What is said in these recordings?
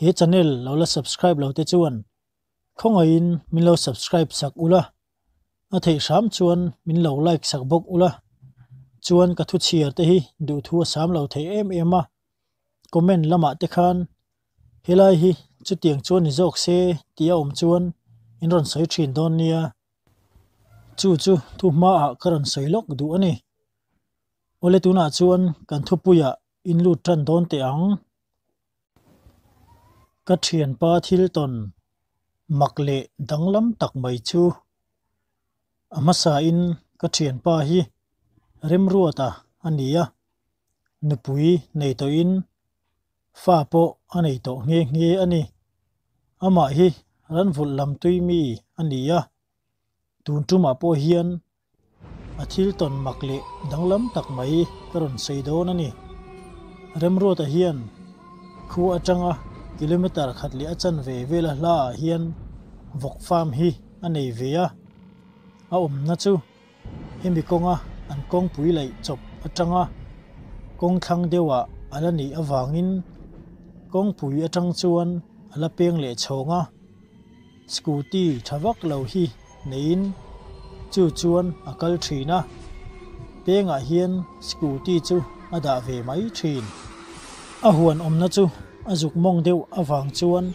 He channel lo la subscribe lo te chuan khawngaihin min lo subscribe sak ula, a theih hram chuan min lo like sak bawk ula, chuan ka thu chhiar te hi duhthu a sam lo thei em em a, comment lamah te khan helai hi chutiang chuan ni zawk se tih a awm chuan in rawn sawi thin dawn nia, chu chu thu hmaah ka rawn sawi lawk duh a ni. Awle tunah chuan kan thupuiah in lut tan dawn teh ang. Ka thianpa thil tawn mak leh danglam tak mai chu a hmasain ka thianpa hi Remruata a ni a, nupui nei tawhin fa pawh a nei tawh nghe nghe a ni. Amah hi ranvulh lam tui mi a ni a, tun tumah pawh hian A thil tawn mak leh danglam tak mai ka rawn sawi dawn a ni. Remruata hian khua atanga kilometre khat leh a chanve vela hlaah hian vawk farm hi a nei ve a. A awmna chu hemi kawnga an kawngpui laih chawp atanga kawng thlang deuhah a la nih avangin kawngpui atang chuan a la peng leh chhawng a. Scooty tha vak lo hi neiin chu chuan a kal thin a, pengah hian scooty chu a dah ve mai thin. A huan awmna chu a zuk mawng deuh avang chuan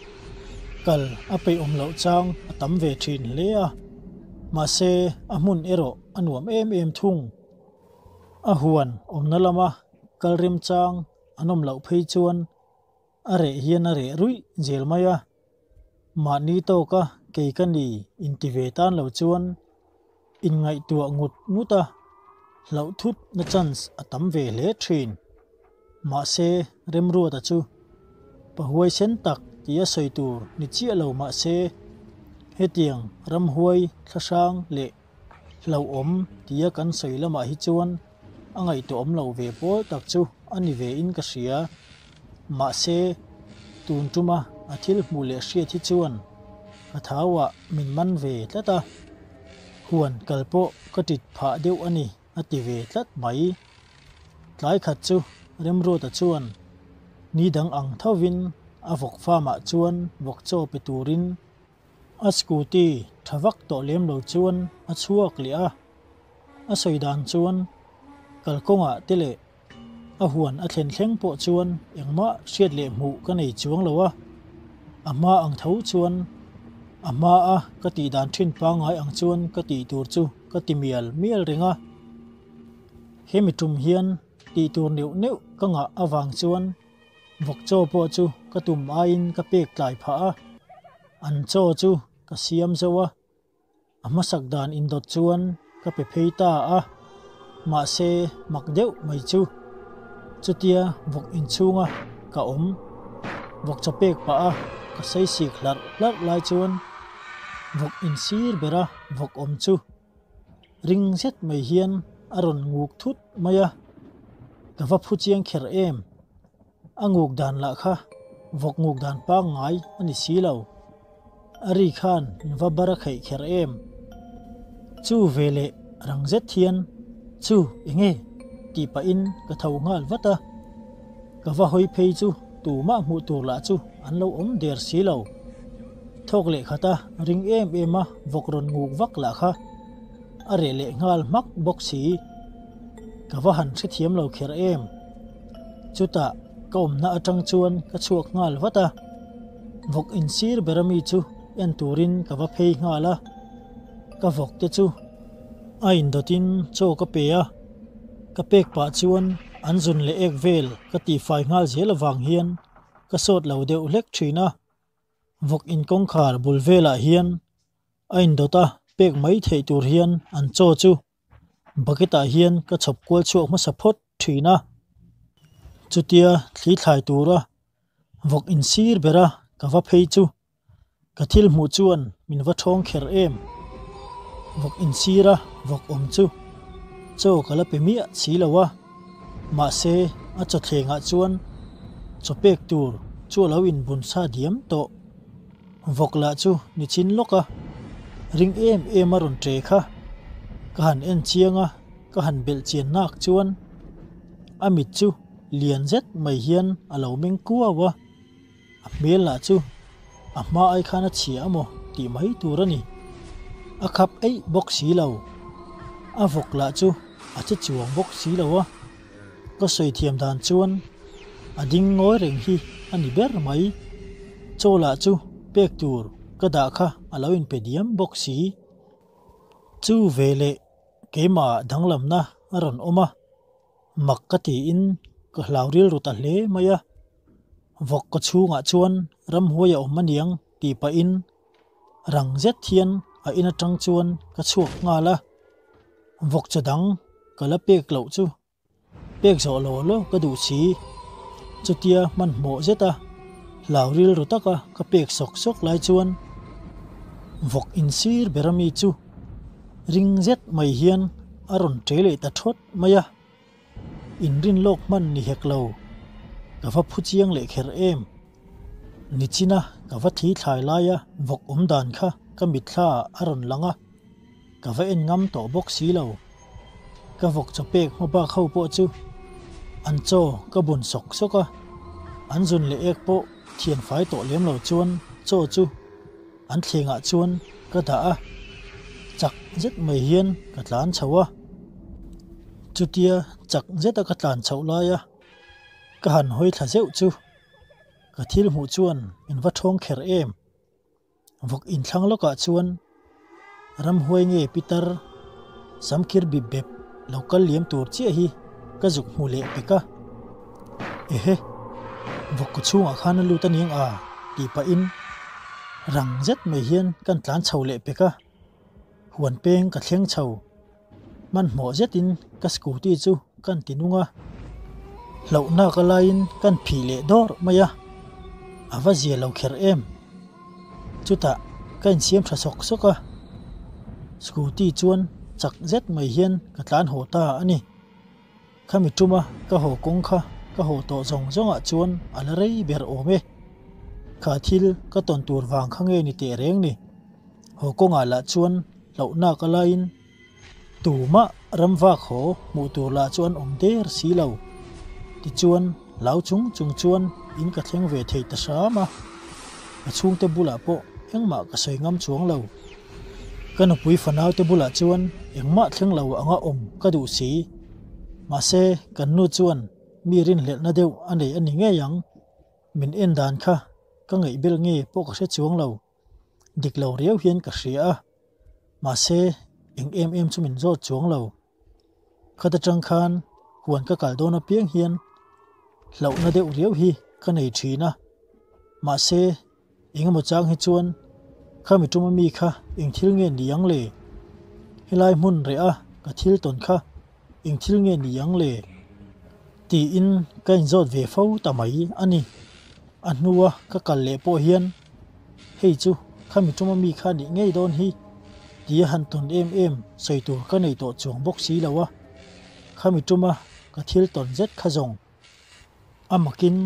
kal a peih awm loh chang a tam ve thin hle a, mahse a hmun erawh a nuam em em thung. A huan awmna lama kal remchang an awm loh phei chuan a reh hian a reh ruih zel mai a, mahni tawka kei ka ni inti ve tan lo chuan inngaihtuah ngut ngut a, hlauh thut na chance a tam ve hle thin. Mahse Remruata chu pa huaisen tak tia sawi tur ni chiah lo mahse hetiang ramhuai thlahrang leh hlauhawm tia kan sawi lamah hi chuan a ngaihtuahawm loh ve pawl tak chu a ni ve in ka hria. Mahse, tun tuma a thil hmuh leh hriat hi chuan ka thauah min man ve tlat a, huan kal pawh ka tit phah deuh a ni a ti ve tlat mai. Tlai khat chu Remruata chuan ni dang ang thovin a vawk farm-ah chuan vawk chaw pe turin A scooty tha vak tawh lem lo chuan a chhuak leh a, a sawi dan chuan kalkawngah te leh a huan a thlen thleng pawh chuan engmah hriat leh hmuh ka nei chuang lo a, a hma ang tho chuan a hma a ka tih dan thin pangngai ang chuan ka tih tur chu ka ti mial mial reng a, hemi tum hian tih tur neuh neuh ka ngah avang chuan. Vawk chaw pawh chu ka tum aiin ka pek tlai phah a, an chaw chu ka siam zo a, a hmasak dan indawt chuan ka pe phei ta a, mahse mak deuh mai chu chutia vawk inchhunga ka awm vawk chaw pek pah a ka saisik hlarh hlarh lai chuan vawk insir bera vawk awm chu ring zet mai hian a rawn nguk thut mai a, ka va phu chiang kher em? A nguk dan lah kha vawk nguk dan pangngai a ni si lo. A ri khan min va bar a kheih kher em? Chu ve leh rang zet hian chu enge tih pahin ka tho nghal vat a, ka va hawi phei chu tumah hmuh tur lah chu an lo awm der si lo. Thawk leh khata ring em em a vawk rawn nguk vak lah kha a reh leh nghal hmak bawk si. Ka va han hrethiam lo kher em. Chutah ka awmna atang chuan ka chhuak nghal vat a, vawk insir ber ami chu en turin ka va phei nghal a, ka vawk te chu a indawtin chaw ka pe a, ka pek pah chuan an zun leh ek vel ka tihfai nghal zel avang hian ka sawt lo deuh hlek thin a, vawk in kawngkhar bul velah hian a indawt a pek mai theih tur hian an chaw chu bucket ah hian ka chhawp kual chhuak hmasa phawt thin a, chutia thli thlai tura vawk insir bera ka va phei chu ka thil hmuh chuan min va thawng kher em, vawk insira vawk awm chu chaw ka la pe miah si lo a, mahse a chawthlengah chuan chaw pek tur chu a lo inbun sa diam tawh. Vawk lah chu ni chin lawk a, ring em em a rawn ṭe kha. Ka han en chiang a, ka han belh chian nak chuan a mit chu lian zet mai hian a lo meng kuau a. A hmel lah chu a hma ai khan a chhia amaw tih mai tur a ni. A khap eih bawk si lo. A vawk lah chu a che chuang bawk si lo a. Ka sawi thiam dan chuan a ding ngawi reng hi a ni ber mai. Chaw lah chu pek tur ka dah kha a lo inpe diam bawk si. Chu veleh keimah danglamna a rawn awm a. Mak ka tiin ka hlau rilru ta hle mai a, vawk ka chhungah chuan ramhuai a awm aniang tih pahin rang zet hian a in atang chuan ka chhuak nghal a, vawk chaw dang ka la pek loh chu pek zawh lo lo ka duh si, chutia hmanhmawh zet a hlau rilru taka ka pek sawk sawk lai chuan vawk insir ber ami chu ring zet mai hian a rawn ṭe leh ta ṭhawt. Mai a, inrin lawk hman ni hek lo, ka va phu chiang leh kher em. Nichina ka va thli thlai laia vawk awm dan kha ka mitthla ah a rawn lang a, ka va en ngam tawh bawk si lo. Ka vawk chaw pek hma bak ho pawh chu an chaw ka bun sawk sawk a, an zun leh ek pawh thian fai tawh lem lo chuan chaw chu An thlengah chuan ka dah a, chak zet mai hian ka tlan chho a. Chutia chak zeta ka tlan chhoh laia ka han hawi thla zeuh chu ka thil hmuh chuan min va thawng kher em. Vawk inthlang lawkah chuan ramhuai nge pitar samkhir bip bep lo kal liam tur chiah hi ka zuk hmu leh pek a. Ehe, vawk ka chhungah khan a lut aniang a tih pahin rang zet mai hian kan tlan chho leh pek a. Huan peng ka thleng chho. Hmanhmawh zetin ka scooty chu kan ti nung a, hlauhna ka laiin kan phih leh dawr mai a, a va zia lo kher em. Chutah ka insiam tha sawk sawk a, scooty chuan chak zet mai hian ka tlan haw ta a ni. Khami tuma ka haw kawng kha ka haw tawh zawng zawngah chuan a la rei ber awm e. Kha thil ka tawn tur vang kha nge ni teh reng ni. Haw kawngah lah chuan hlauhnak a laiin tumah ramvak haw hmuh tur lah chu an awm der si lo. Tichuan hlau chung chung chuan in ka thleng ve thei ta hram a, ka chhungte bulah pawh engmah ka sawi ngam chuang lo. Ka nupui fanaute bulah chuan engmah thleng lo anga awm ka duh si. Mahse kan nu chuan mi rinhlelhna deuh a nei a ni ngei ang. Min en dan kha ka ngaihbel nge pawh ka hre chuang lo. Dik lo riau hian ka hria a, mahse eng em em chu min zawt chuang lo. Khat atang khan huan ka kal dawn apiang hian hlauhna deuh riau hi ka nei thin a, mahse engemaw chang hi chuan khami tuma mi kha eng thil nge ni ang le? Helai hmun reh a ka thil tawn kha eng thil nge ni ang le? Tiin ka inzawt ve fo ta mai a ni. A hnua ka kal leh pawh hian hei chu khami tuma mi kha nih ngei dawn hi tia han tawn em em sawi tur ka nei tawh chuang bawk si lo a. Khami tuma ka thil tawn zet kha zawng a makin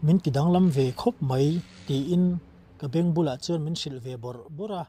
min ti danglam ve khawp mai tiin ka beng bulah chuan min hrilh ve bawrh bawrh a.